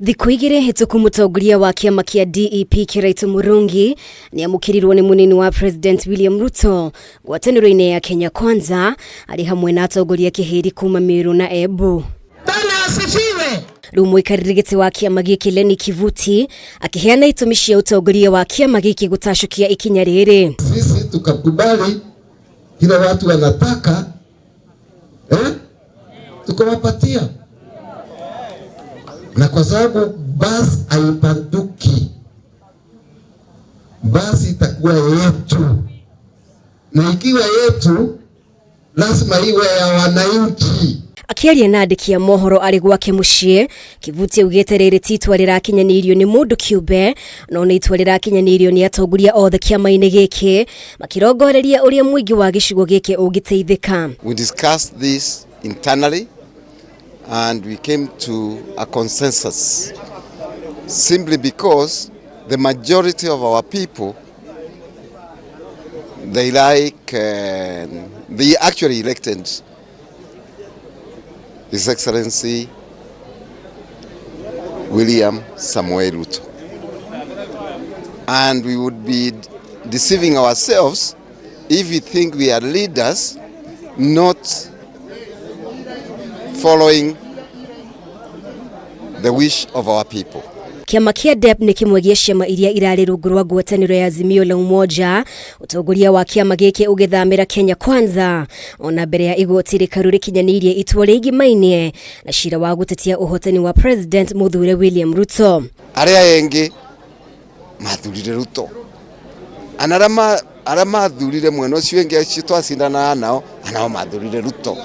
Thikũ 2 hĩtũku mũtongoria wa kĩama kĩa DEP Kiraitu Murungi nĩamũkĩrirwo nĩ mũnini wa President William Ruto ngwatanĩro-inĩ ya Kenya Kwanza arĩ hamwe na atongoria kĩhĩri kuma Meru na Embu. Bwana asifiwe. Rĩu mũikarĩri gĩtĩ wa kĩama gĩkĩ Lenny Kivuti akĩheana itũmi cia ũtongoria wa kĩama gĩkĩ gũtacũkia ikinya rĩrĩ. Sisi tukakubali kile watu wanataka, tukawapatia, na kwa sababu basi haipanduki, basi itakuwa yetu, na ikiwa yetu lazima iwe ya wananchi. Akĩaria na andĩki a mohoro arĩ gwake mũciĩ, Kivuti augĩte rĩrĩ ti itua rĩrakinyanĩirio nĩ mũndũ kĩũmbe, no nĩ itua rĩrakinyanĩirio nĩ atongoria othe kĩama-inĩ gĩkĩ makĩrongoreria ũrĩa mũingĩ wa gĩcigo gĩkĩ ũngĩteithĩka. We discussed this internally and we came to a consensus simply because the majority of our people, they actually elected His Excellency William Samoei Ruto. And we would be deceiving ourselves if we think we are leaders not following the wish of our people. Kĩama kĩa DEP nĩ kĩmwe gĩa ciama iria irarĩ rungu rwa ngwatanĩro ya Azimio la Umoja, ũtongoria wa kĩama gĩkĩ ũgĩthamĩra Kenya Kwanza ona mbere ya igoti rĩkaru rĩkinyanĩirie itua rĩigimainie na cira wa gũtetia ũhotani wa President mũthure William Ruto. Arĩa engĩ mathurire Ruto, ana arĩa mathurire mwena ũcio ũngĩ acio twacindanaga nao anao mathurire Ruto.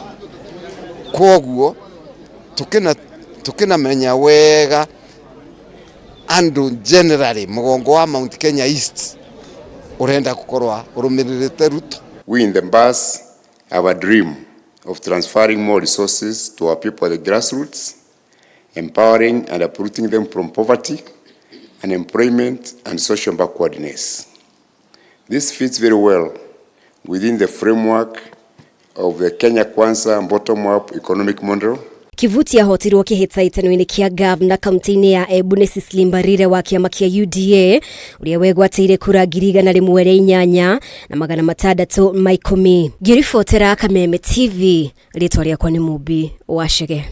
Koguo tukĩnamenya wega andu generally mugongo wa Mount Kenya East urenda gukorwa urumiririte Ruto. We in the bus have a dream of transferring more resources to our people at the grassroots, empowering and uprooting them from poverty, unemployment and social backwardness. This fits very well within the framework of the Kenya Kwanza bottom-up economic model. Kivuti ahotirwo kĩhĩtahĩtano-inĩ kĩa gavana kaunti-inĩ ya Embu nĩ Cecily Mbarire wa kĩama kĩa UDA ũrĩa wegwatĩire kura 108,610. Ngĩribotera Kameme TV, rĩtwa rĩakwa nĩ Mumbi wa Chege.